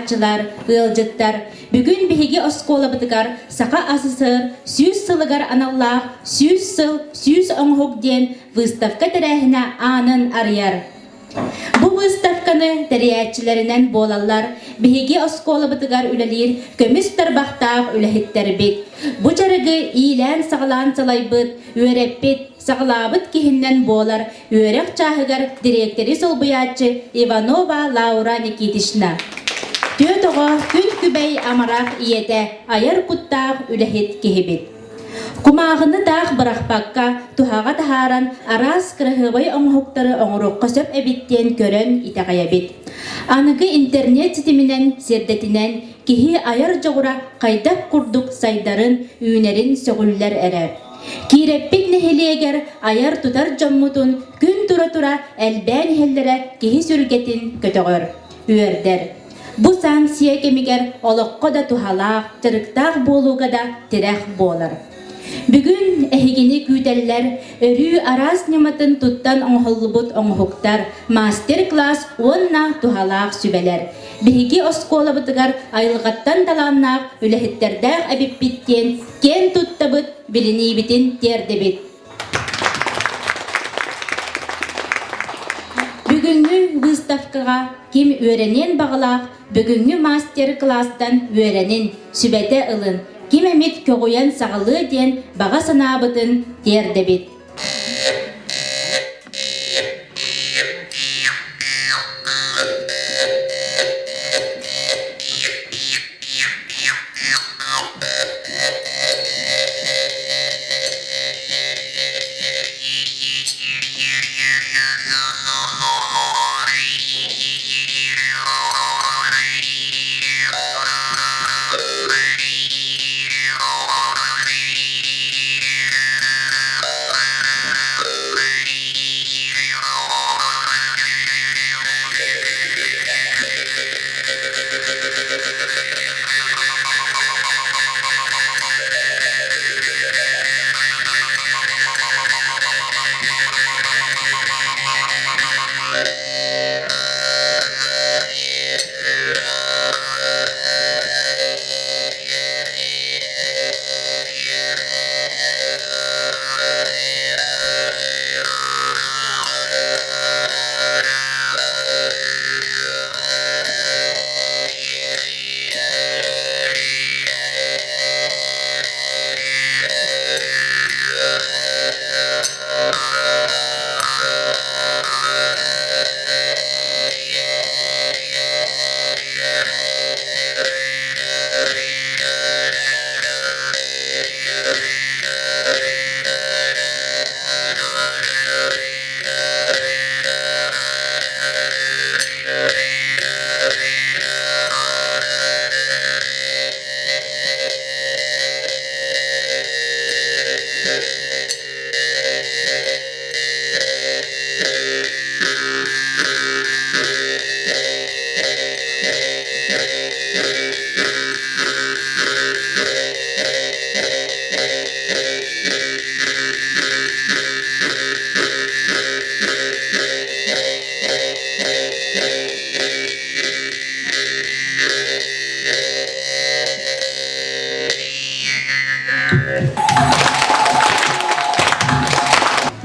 ааҕааччылар, ыалдьыттар, бүгүн биһиги оскуолабытыгар Саха АССР 100 сылыгар аналлаах 100 сыл, 100 оҥоһук диэн выставка тэрээһинэ аанын арыйар. Бу выставканы тэрийээччилэринэн буолаллар биһиги оскуолабытыгар үлэлиир көмүс тарбахтаах үлэһиттэрбит. Бу дьарыгы иилээн-саҕалаан салайбыт, үөрэппит, саҕалаабыт киһиннэн буолар үөрэх чааһыгар дириэктэри солбуйааччы Иванова Лаура Никитична. Түөрт оҕо күн күбэй амарах ийэтэ, айар куттаах үлэһит киһибит. Кумааҕыны таах бырахпакка, туһаҕа таһааран араас кыраһыабай оҥоһуктары оҥоруохха сөп эбит диэн көрөн итэҕэйэбит. Аныгы интернет ситиминэн сирдэтинэн киһи айар дьоҕура хайдах курдук сайдарын, үүнэрин сөҕүллэр эрэ. Киирэппит нэһилиэгэр айар-тутар дьоммутун күн тура-тура элбээн иһэллэрэ киһи сүргэтин көтөҕөр, үөрдэр. Бу санкция кэмигэр олоххо да туһалаах, дьарыктаах буолууга да тирэх буолар. Бүгүн эһигини күүтэллэр өрүү араас ньыматын туттан оҥоһуллубут оҥоһуктар, мастер-класс уонна туһалаах сүбэлэр. Биһиги оскуолабытыгар айылҕаттан талааннаах үлэһиттэрдээх эбиппит диэн киэн туттабыт, билиниибитин тиэрдэбит. Бүгүҥҥү выставкаҕа ким үөрэниэн баҕалаах бүгүҥҥү мастер-класстан үөрэнин, сүбэтэ ылын, ким эмит көҕүйэн саҕалыа диэн баҕа санаабытын тиэрдэбит.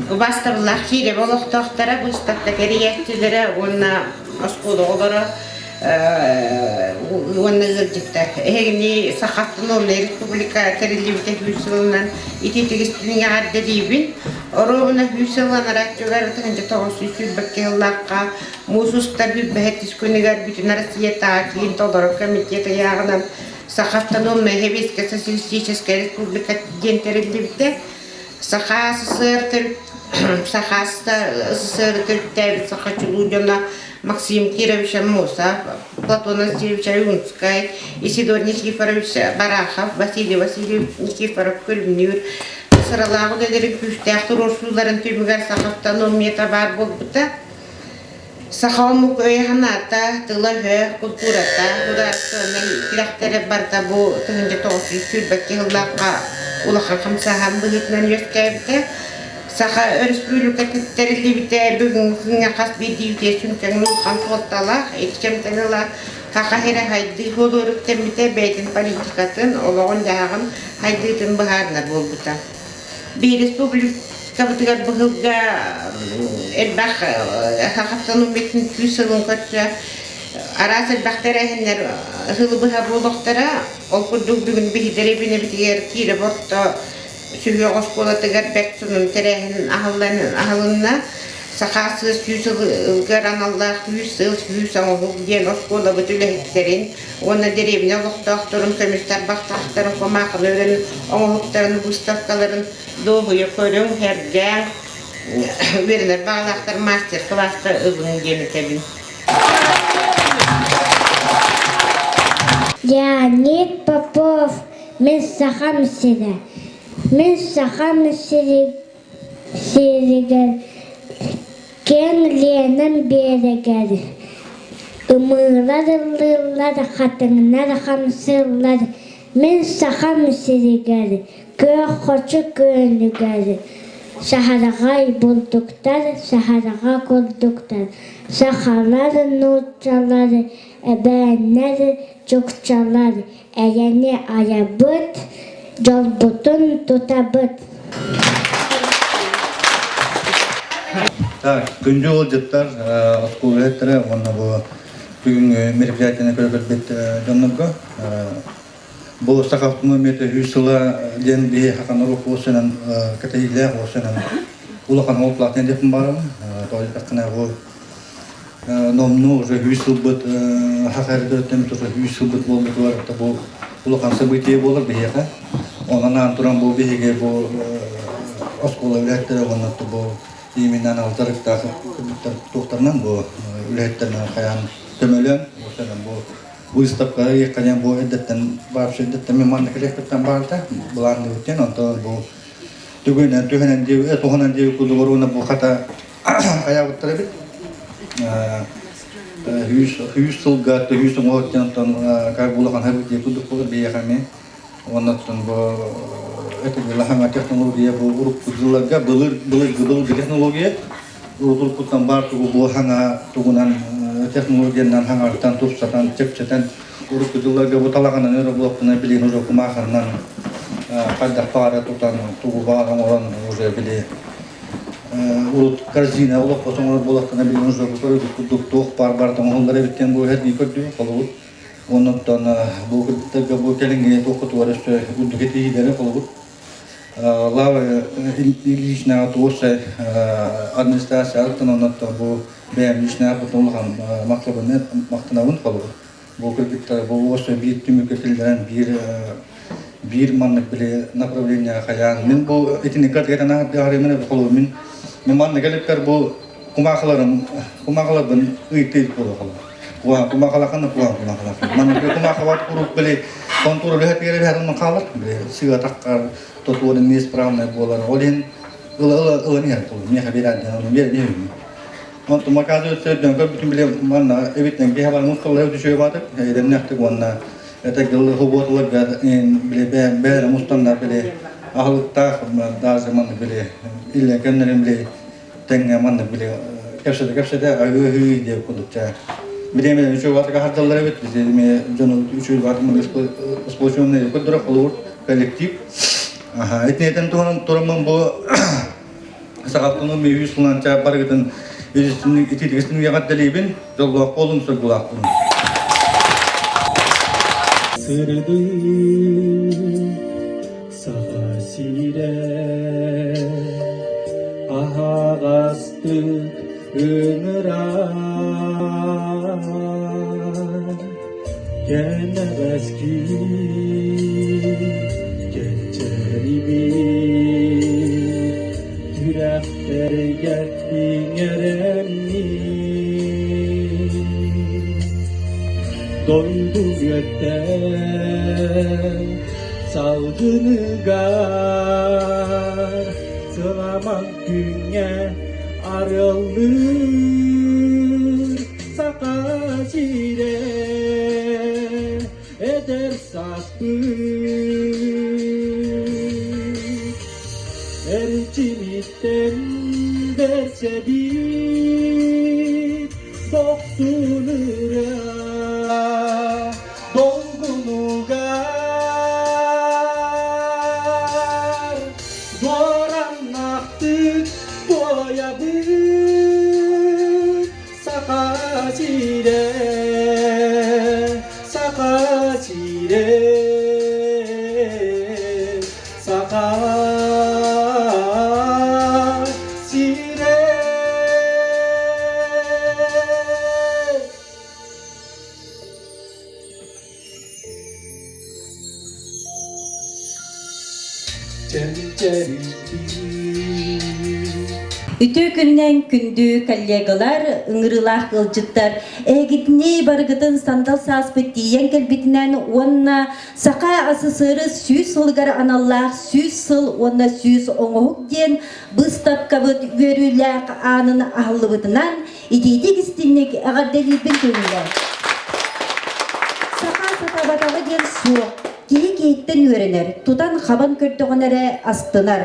Убаастабыллаах Киирэбэ олохтоохторо, быыстапка тэрийээччилэрэ уонна оскуола оҕолоро уонна ыалдьыттар. Эһигини Саха автономнай республика тэриллибитэ сүүс сылынан итиитигистин эҕэрдэлиибин. Оруобуна сүүс сыл анарааччыгар 1921 сыллаахха муус устар сүүрбэһэттис күнүгэр Бүтүн Россиятааҕы киин толорор комитет ыйааҕынан Саха автономнай Сэбиэскэй Социалистическай Республика диэн тэриллибитэ. Саха СССР Саха СССР төрүттээбит саха чулуу дьоно Максим Кирович Аммосов, Платон Васильевич Ойуунскай, Исидор Никифорович Барахов, Василий Васильевич Никифоров Күлүмнүүр сыралаах үлэлэрин күүстээх туруорсууларын түмүгэр саха автономията баар буолбута. Саха омук өйө-санаата, тыла-өһө, култуурата, судаарыстыбаннай тирэхтэрэ барыта бу 1922 сыллаахха улахан хамсааһын быһыытынан үөскээбитэ. Саха Өрөспүүбүлүкэтин тэриллибитэ бүгүҥҥү күҥҥэ хас биирдии үтүө сүҥкэҥ улахан суолталаах, ити кэмтэн ыла Саха сирэ хайдыы буолуор үктэммитэ, бэйэтин политикатын, олоҕун-дьаһаҕын хайдыытын быһаарынар буолбута. Биир республикабытыгар быһылга элбэх саха автономиятын күүс сылын көрсө араас элбэх тэрээһиннэр сылы быһа буолуохтара. Ол курдук бүгүн биһиги дэриэбинэбитигэр Киирэ орто сүһүөх оскуолатыгар бэрт сонун тэрээһин аһыллан аһылынна. Саха сыа сүүс сылыгар аналлаах 100 сыл 100 оҥоһук диэн оскуолабыт үлэһиттэрин уонна дэриэбинэ олохтоохторун көмүс тарбахтаахтарын кумаахыларын оҥоһуктарын выставкаларын дуоһуйа көрүҥ, сэргээҥ, үөрэнэр баҕалаахтар мастер-класска ылыҥ диэн этэбин. Леонид Попов Мин Сахам сирэ. Мин Сахам сиригэр киэҥ Ленам биэрэгэр ымыылар ыллыыллар, хатыҥнар хамсыыллар. Мин Сахам сиригэр күөх хочо күөнүгэр саһарҕай бурдуктар, саһарҕа курдуктар, сахалар, нууччалар, эбээннэр, чукчалар Эйэни айабыт, дьолбутун тутабыт. Так, күндү ыалдьыттар, оскуола үлэһиттэрэ уонна бу бүгүҥҥү мероприятиены көрө кэлбит дьоннорго бу саха автономията үс сыла диэн биһи хакан урук уосунан кэтэһиилээх уосунан улахан уоллаах диэн баарым. Тоҕо диэтэххинэ бу Номнуо уже үс сылбыт саха эрдэттэн уже үс сылбыт буолбутугар бу улахан событие буолар биһиэхэ. Онон аан туран бу биһиги бу оскуола үлэһиттэрэ уонна бу именно анал дьарыктаах туохтарынан бу үлэһиттэринэн хайаан көмөлөөн уонна бу выставка иэххэнэн бу эрдэттэн вообще эрдэттэн мен манна кэлиэхпиттэн баарта былаанныбыттен онтон бу түгэнэн түһэнэн диэби туһанан диэби курдук уонна бу хата хайаабыттар эбит 100 сылга 100 оҥоһуттан как улахан хабыт диye курдук болар биһиэхэ оннуттан бу это хаҥа технология бу урукку дьылларга былыр былыргы былыргы технология уруккуттан баар тугу бу хаҥа тугунан технологиянан хаҥартан тупсатан чэпчэтэн урукку дьылларга бу талаҕынан өрө буолуохтана билигин уже кумааханан хайдах баара тутан тугу баар оҥорон уже били урут корзина олоххо оҥорор буолахтана билигин уже көрөргүт курдук туох баар барыта оҥоһуллар эбит диэн бу эһэргии көрдүбүт холобур оннуттан бу кыргыттарга бу кэлиҥҥи туоххутугар өссө үрдүк этиилэри холобур Лава Ильичнаҕа туос администрацияттан оннуттан бу бэйэм личнээх улахан махтанабын холобур бу кыргыттар бу уоса биир түмүккэ киллэрэн биир биир маннык били направление хайаан мин бу итини катгетан аһардыахарымын холобур мин мин маннык элиппер бу кумаахыларым кумаахыларбын ыйытыы буолуохалар куһаан кумаахалахана куһаан кумаахалахан маннык кумаахабат куруук били контура үлэһэтигэр эбэһэрин хаалар били сыа таххар тотуорун неисправный буолар ол иһин ыла ыла ылан иһэр миэхэ биэрээддэн ону биэр Онтум оказывается өйдөөн көрбүтүм били манна эбиттэн киһи бар мускуллар үчүгэй баатыр эдэмнэхтик уонна это гылы хубуотуларга били бэйэлэрэ мустаннар били аһылыктаах даже манна били иллэ көннөрүн били тэҥҥэ манна били кэпсэтэ кэпсэтэ аһыы диэн курдук чаа бириэмэ үчүгэй баатырга хардаллар эбит биз дьону үчүгэй баатыр сплоченный көрдөрө холобур коллектив итинэтен туһунан тураммын бу Сахалтыны үс сыланча барыгытын ититигистин үйэҕэрдэлиибин, дьоллоох буолуҥ, соргулаах буолуҥ. Сырдык саха сирэ аһаҕастык ыҥырар кэнэҕэски кэнчээрибит сүрэхтэригэр иҥэрэммит дойду үөттэн салгыныгар сыламан күҥҥэ арыллыыр Саха сирэ эдэр сааспыт эрчимиттэн бэрсэбит дохсун ырыа. сирэ, Саха сирэ. Үтүө күнүнэн күндү коллегалар, ыҥырыылаах ыалдьыттар, эһигитини барыгытын сандал сааспыт тиийэн кэлбитинэн уонна Саха АССР 100 сылыгар аналлаах 100 сыл уонна 100 оҥоһук диэн быыстапкабыт үөрүүлээх аанын аһыллыбытынан итиитик истинник эҕэрдэлиирбин көҥүлэ. Саха сатаабатаҕа диэн суох. Киһи киһиттэн үөрэнэр, тутан-хабан көрдөҕүнэ эрэ астынар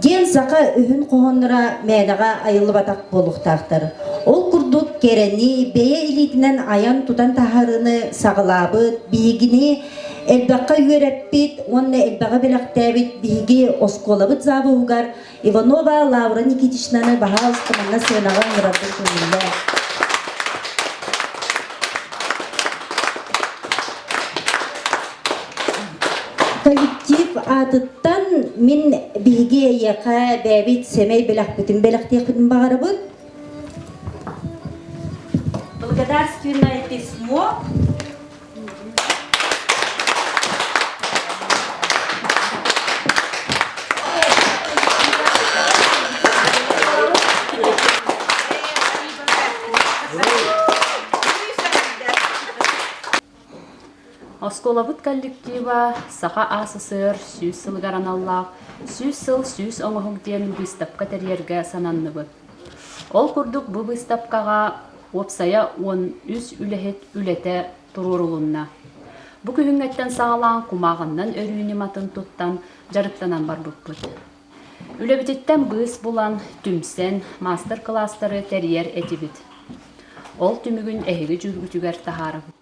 диэн саха өһүн хоһоонноро мээнэҕэ айыллыбатах буолуохтаахтар. Ол курдук кэрэни бэйэ илиитинэн айан-тутан таһаарыыны саҕалаабыт, биһигини элбэххэ үөрэппит уонна элбэҕи бэлэхтээбит биһиги оскуолабыт завуһугар Иванова Лаура Никитичнаны баһаалыста манна сыанаҕа ыҥырарбын көҥүллээ. Коллектив аатыттан мин биһиги эйиэхэ бэйэбит сэмэй бэлэхпитин бэлэхтиэхпитин баҕарабыт. Благодарственное письмо Оскуолабыт коллектива Саха АССР 100 сылыгар аналлаах 100 сыл 100 оҥоһук диэн быыстапка тэрийэргэ сананныбыт. Ол курдук бу быыстапкаҕа уопсайа 13 үлэһит үлэтэ туруорулунна. Бу күһүҥҥэттэн саҕалаан кумааҕыннан өрүү ньыматын туттан дьарыктанан барбыппыт. Үлэбититтэн быыс булан, түмсэн, маастар-кылаастары тэрийэр этибит. Ол түмүгүн эһиги дьүүлгүтүгэр таһаарабыт.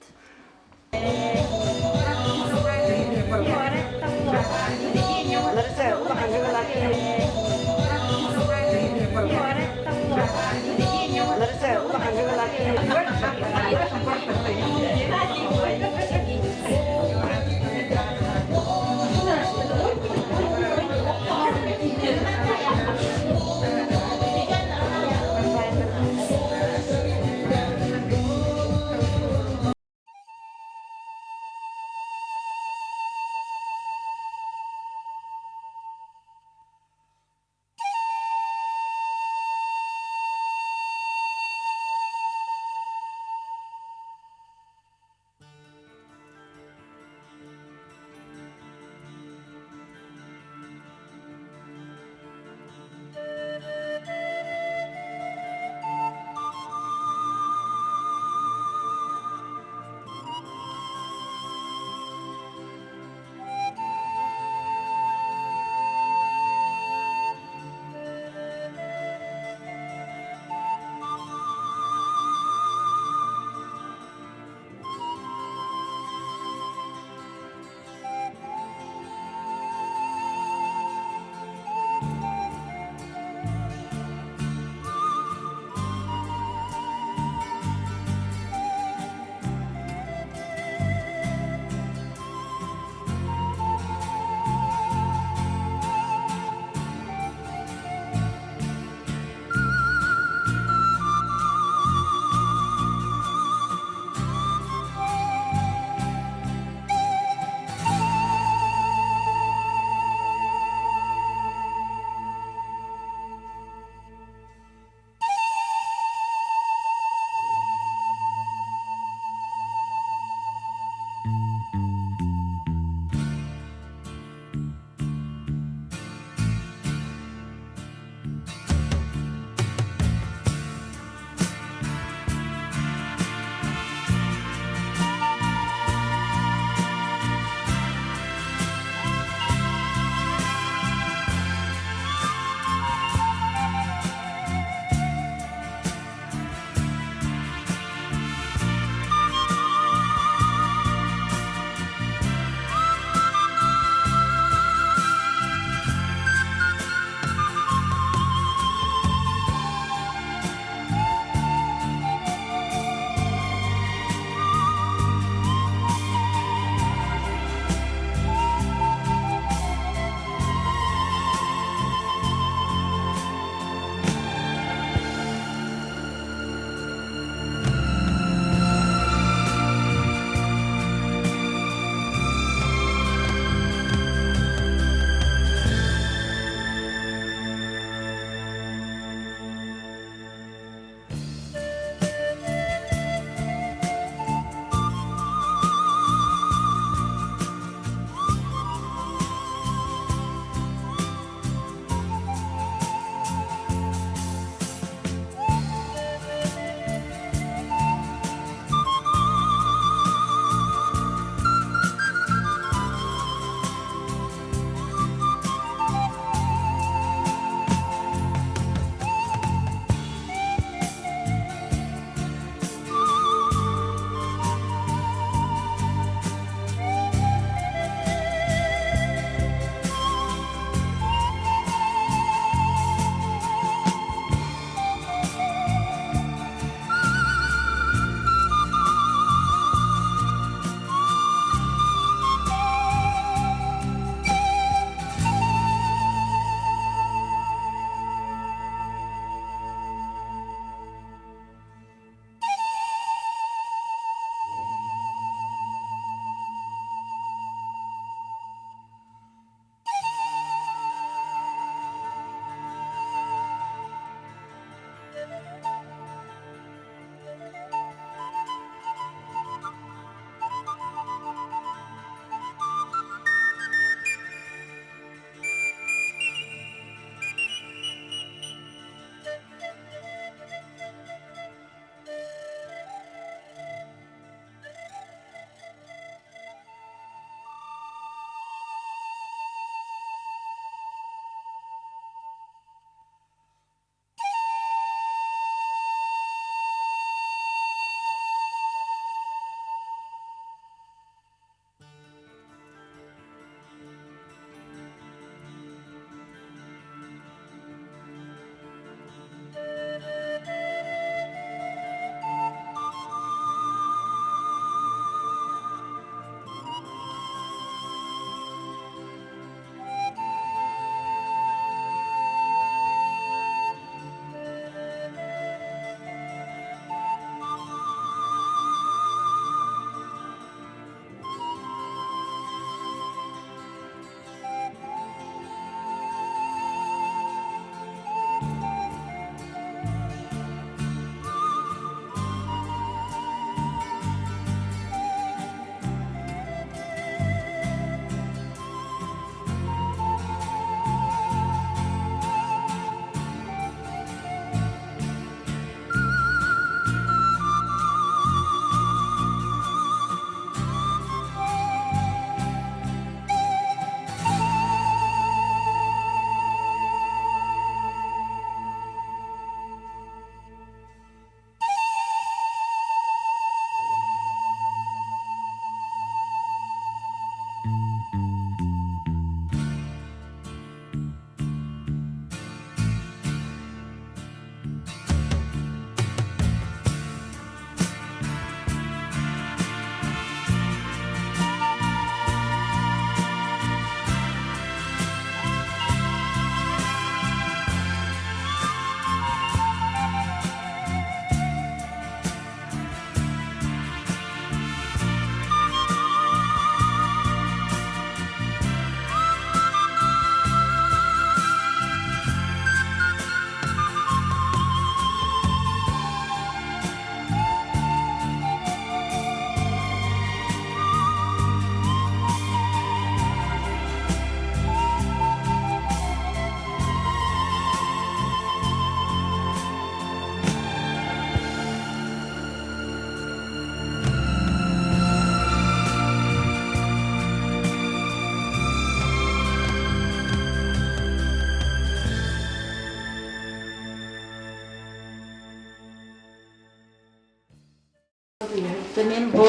Мен бу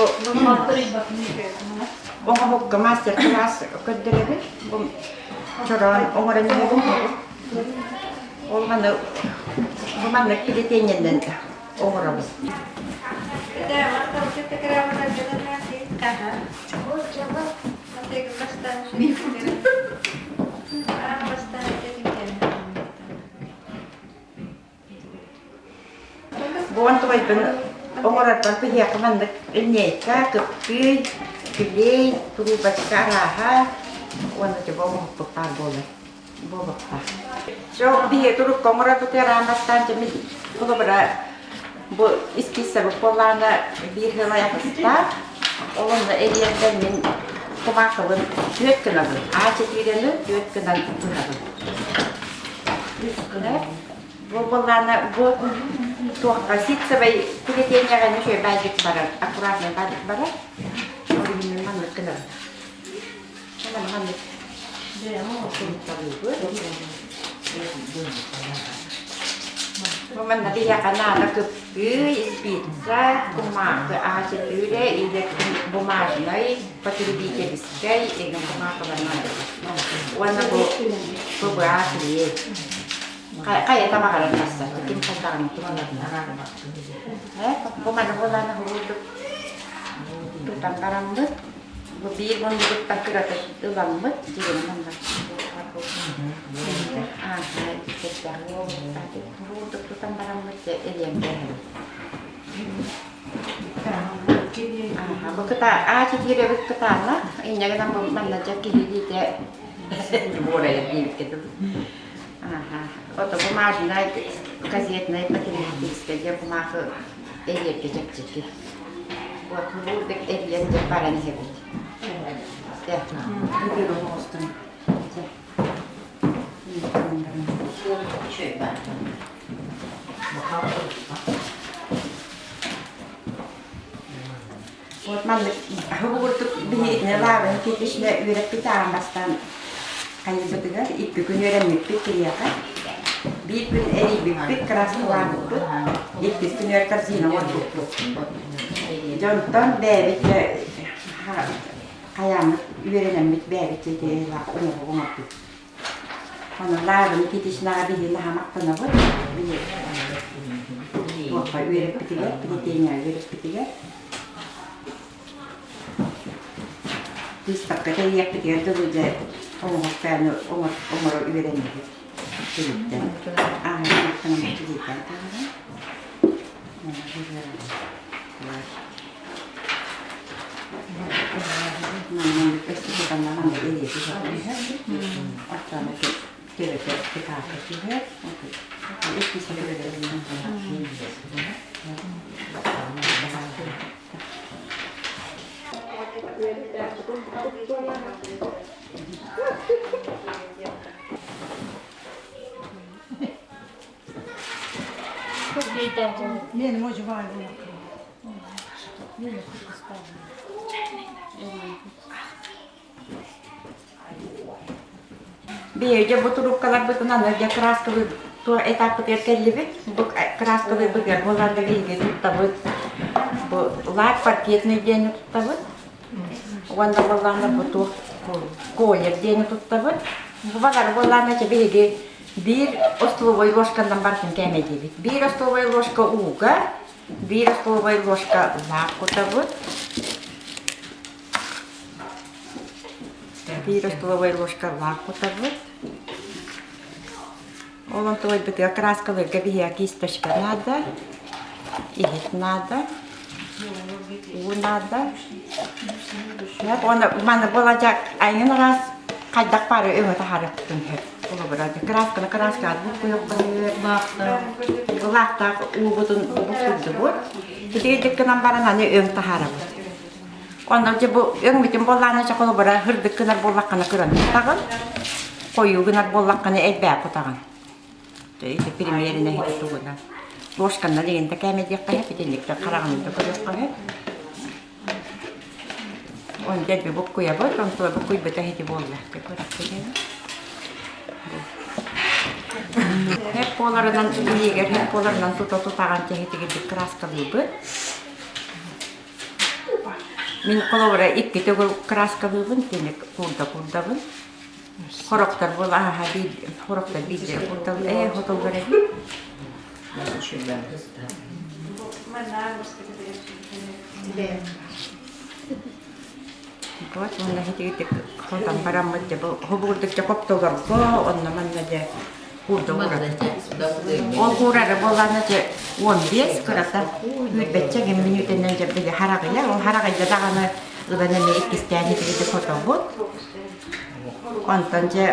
оҥоһукка мастер-класс көрдөрөбүн. Бу чороон оҥорон иһэбин. Ол маны бу маннык плетениеннэн оҥоробун. Буон тубайбын оҥорорбор биһиэхэ маннык линейка, кыптыый, клей, трубочка арааһа уонна дьэ бу оҥоһукпут баар буолар буолуохтаах. Дьэ биһиги турукка оҥорорбутугар аан бастаан дьэ мин холобура бу испииссэбит буоллаҕына биир сыл айахыстаах ол онно эриэрдэн мин кумаахыбын түөрт гынабын аа четырены түөрт гынан быһабын. Үс гына Бу буоллаана бу туохха ситцевай плетениеҕа үчүгэй баайдык барар, аккуратно баайдык барар. Ол иһин маннык гынабын. Манан маннык сурутталыыбыт. Бу манна биһиэхэ наада кыптыый, спица, кумаахы А4 или бумажный, потребительскай, эгин кумаахылар наада. Уонна бу ПБА клей. Хайа тамаҕаран тахсар, ким хайдаҕын туһаларына. Бу маны буолааны уһуурдук тутан бараммыт, бу биир муннугуттан кырата ыламмыт, дьигини манна уһуурдук тутан бараммыт, элиэн кээһэбит. Бу кыта аа киирэбит кытаанах, инньэ гынан бу манна дьэ киһи илиитэ буорайар диэбиккэ дылы. Ото бумажнай, газетнай потребительскайга кумаахы эрийэргэ чэпчэки. Вот бу эрийэн дьэ баран иһэбит. Вот маннык аһы курдук биһигитинэ лааҕын киирдишинэ үөрэппит аан бастаан хайыыбытыгар икки күн үөрэммиппит киһиэхэ. Биир күн эрийбиппит, краскалаабыппыт, иккис күнүгэр корзина оҥорбуппут. Дьонтон бэйэбит хайааммыт үөрэнэммит бэйэбит дьиэтигэр оҥоһук оҥорбут. Онон лааҕын Никитичнаҕа биһиги наһаа махтанабыт. Туохха үөрэппитигэр, плетениеҕа үөрэппитигэр. Быыстапка тэрийиэхпитигэр дылы дьэ оҥоһуктааны оҥоро үөрэннибит. Түлүктэн. Ааһан махтанаммыт түлүктэн таһааран. Биһиги бу трубкаларбытынан дьэ краскалыы этаппытыгар кэллибит. Бу краскалыырбытыгар буоларга биһиги туттабыт. Бу лак паркетный диэни туттабыт. Уонна буоллаҕына бу туох колер диэни туттабыт. Бу балар буоллаҕына биһиги биир остолобуой ложканан барытын кээмэйдиибит. Биир остолобуой ложка ууга, биир остолобуой ложка лаах кутабыт. Биир остолобуой ложка лаах кутабыт. Ол онтубайбытыгар краскаларга биһиэхэ кисточка наада, иһит наада, уу наада. Уонна маны буолачак айын араас хайдах баары өҥө таһаарыахпытын сөп. Холобура, красканы краскаҕа буккуйуохпут, лаахтаах уубутун буккуйдубут. Итигирдик гынан баран аны өҥ таһаарабыт. Онно дьэ бу өҥмүтүн буоллаҕына чэ холобура һырдык гынар буоллаххына кыраны кутаҕын, хойуу гынар буоллаххына элбээх кутаҕын. Ити примеринэ иһити тугунан. Ложканнан игин да кээмэйдиэххэ сөп, итинниктэн хараҕынан да көрүөххэ сөп. Он дэлби буккуйабыт, онтула буккуйбута иһити буолла. Хэп буоларынан илиигэр хэп буоларынан тута тутаҕан киһитигирдик кырааскалыыбыт. Мин холобура икки төгүл краскалыыбын, кини курда курдабын. Хорохтор буол ааһа биир хорохтор биирдэр курдал ээ хотоллор эбит. Вот уонна хитигитик хотон бараммыт дьэ бу хобугурдук дьэ хоптолорго онно манна дьэ куурда Ол куурара буоллаана дьэ 15 кырата күүрбэччэ гин мүнүүтэнэн дьэ били хараҕыйар ол хараҕыйда даҕаны ылан эмиэ иккистээн итигити хотобут Онтон дьэ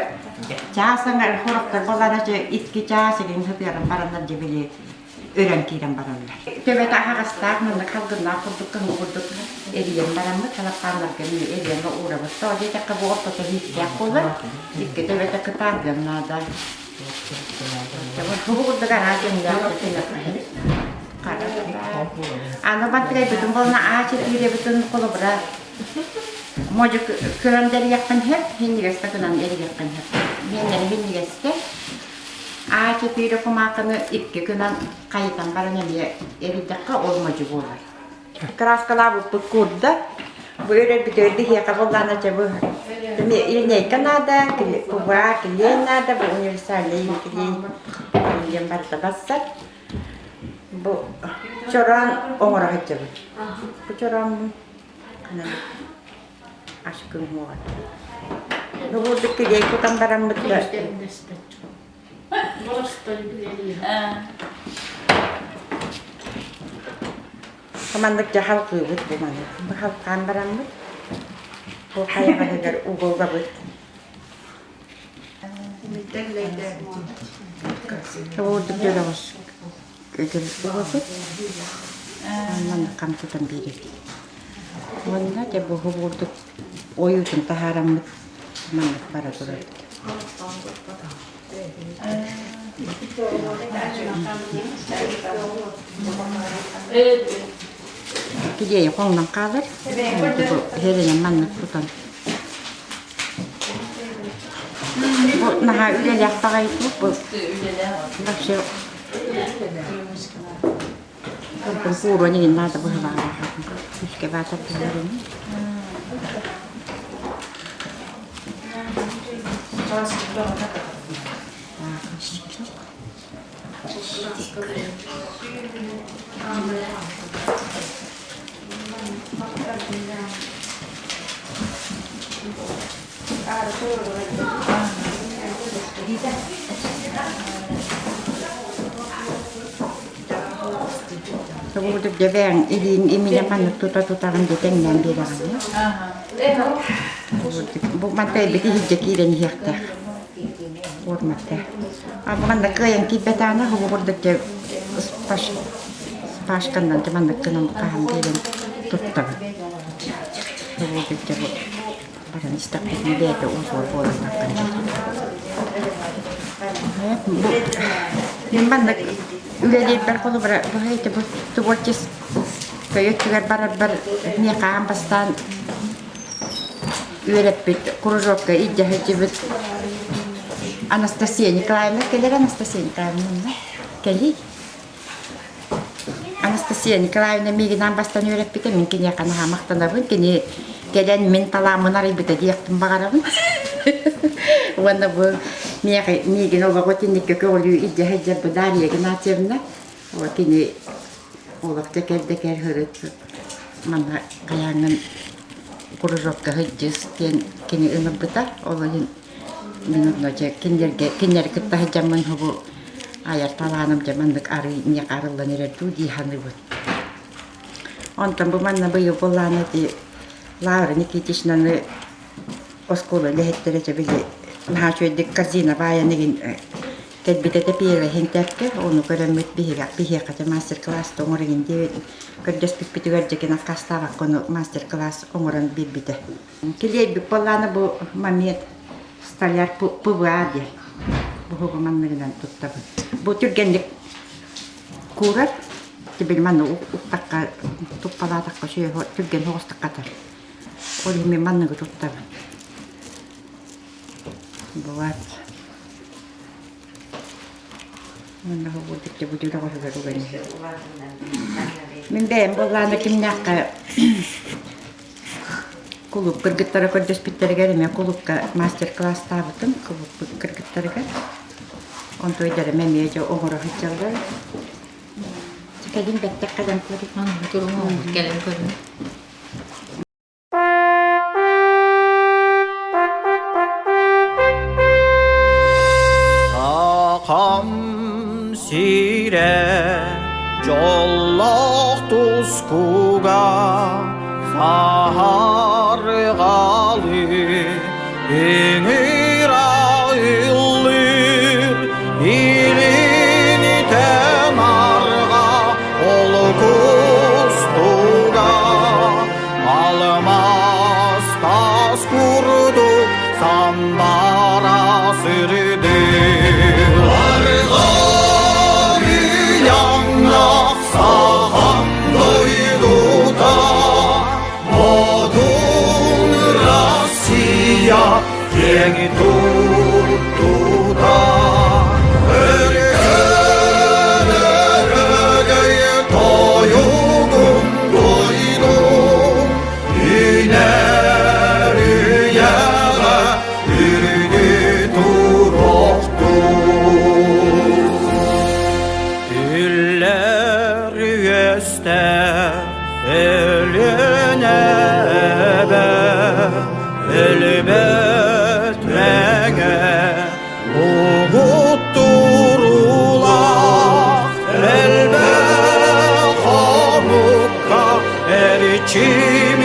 чаас аҥар хорохтор буоллаана дьэ икки чаас игин сытыаран бараннар дьэ били өрөн киирэн бараллар. Төбөтө аһаҕастаах маннык халгыннаах курдук кыһыл курдук эрийэн бараммыт халаппааннарга эмиэ эрийэн уурабыт. Тоҕо диэтэххэ бу ортото үүттээх буолар, икки төбөтө кытаардыан наада. Бу курдук араас өҥнөөх Аны баттыгайбытын буолна аачы тиирэбитин холобура модьу кыран дэрийэххин сөп, хиннигэстэ кынан эрийэххин сөп. Миэннэри хиннигэстэ А4 кумаакыны икки гынан хайытан баран эмиэ эрийдэххэ ол модьу буолар. Краскалаабыппыт куурда. Бу өрөрбүтүгэр биһиэхэ буоллаана дьэ бу линейка наада, кубаа килиэй наада, бу универсальный килиэй диэн барыта барсар. Бу чороон оҥоро сылдьабыт. Бу чорооммун Ашкын уоҕар. Ну бурдук килиэй кутан бараммыт да Хаманнык дьэ халкыыбыт бу маны. Бу халкаан бараммыт. Бу хайаҕаһыгар угуллабыт. Бурдук дьөлөҕөс Угабыт маннык хам тутан биэрэбит. Уонна дьэ бу курдук ойуутун таһаараммыт маннык бара турабыт. Килиэйи хоҥнон хаалар. Бу маннык тутан Бу наһаа үлэлээх баҕайы бу вообще кууруон иһин наада быһылаах күүскэ баатар буоларын Тобугутук дьэбээн илиин иминэ маннык тута тутаҕын дьэ тэҥнээн биэрэҕин. Бу манта эбити иһирдьэ киирэн иһиэхтээх. Формата. А бу манна кыайан киирбэтэҕинэ бу курдук дьэ спашканнан дьэ маннык гынан хаһан биэрэн туттабын. Бу курдук дьэ бу баран истэхпитинэ бэйэтэ узор буолан таххан Бу мин маннык үлэлиирбэр холобура бу эти бу творчество өттүгэр барарбар миэхэ аан бастаан үөрэппит кружокка илдьэ сылдьыбыт Анастасия Николаевна кэлэр Анастасия Николаевна кэлий Анастасия Николаевна миигин аан бастаан үөрэппитэ мин киниэхэ наһаа махтанабын кини кэлэн мин талааммын арыйбыта диэхпин баҕарабын уонна бу миэхэ миигин олоҕу итинниккэ көҕүлүү илдьэ сылдьар бу Дарья Игнатьевна кини олох дьэ кэл да кэл һырыт манна хайааҥҥын кружокка сылдьыс диэн кини ыҥырбыта ол иһин мин онно дьэ кинилэргэ кинилэри кытта сылдьаммын бу айар талааным дьэ маннык арый миэхэ арыллан эрэр дуу дии саныыбын онтон бу манна быйыл буоллаҕына ити Лавра Никитичнаны оскуола үлэһиттэрэ дьэ били наһаа үчүгэйдик корзина баайан игин Кэлбитэ тэпиэлэһин тэпкэ, ону көрөммүт биһиги биһиэхэ дьэ мастер-класс оҥор игин диэбит көрдөспүппүтүгэр дьэ кини аккаастаабакка ону мастер-класс оҥорон биэрбитэ. Килиэйбит буоллаана бу момент столяр ПВА диэн буһугу манныгынан туттабын. Бу түргэнник куурар, теперь манна уктахха туппалаатахха сүөһү түргэн соҕустук хатар. Ол иһин мин манныгы туттабын. Булат. Мин бэйэм буоллаҕына кимнээххэ Кулууп кыргыттара көрдөспүттэригэр эмиэ кулуупка мастер-класстаабытым кулууп кыргыттарыгар. Онтуойдарым эмиэ дьэ оҥоро сылдьаллар. Кэлин бэттэх кэлэн көрүҥ. Кэлин көрүҥ. Сахам сирэ дьоллоох тускуга саһарҕалы ыҥыра ыллыыр илинитэн арҕа олукустуга Алмаз тас курдук сандара сырдыр. Арҕа сахам дойдута, Модун Россия киэҥ туттута. Өркөн өрөгөй тойугун дойдум, Үүнэр үйэҕэ үрдү туруохтун. Үллэр үөстэр өлүнэбэ, өлбөт мэҥэ угуттуруулаах элбэх омукка эрчим.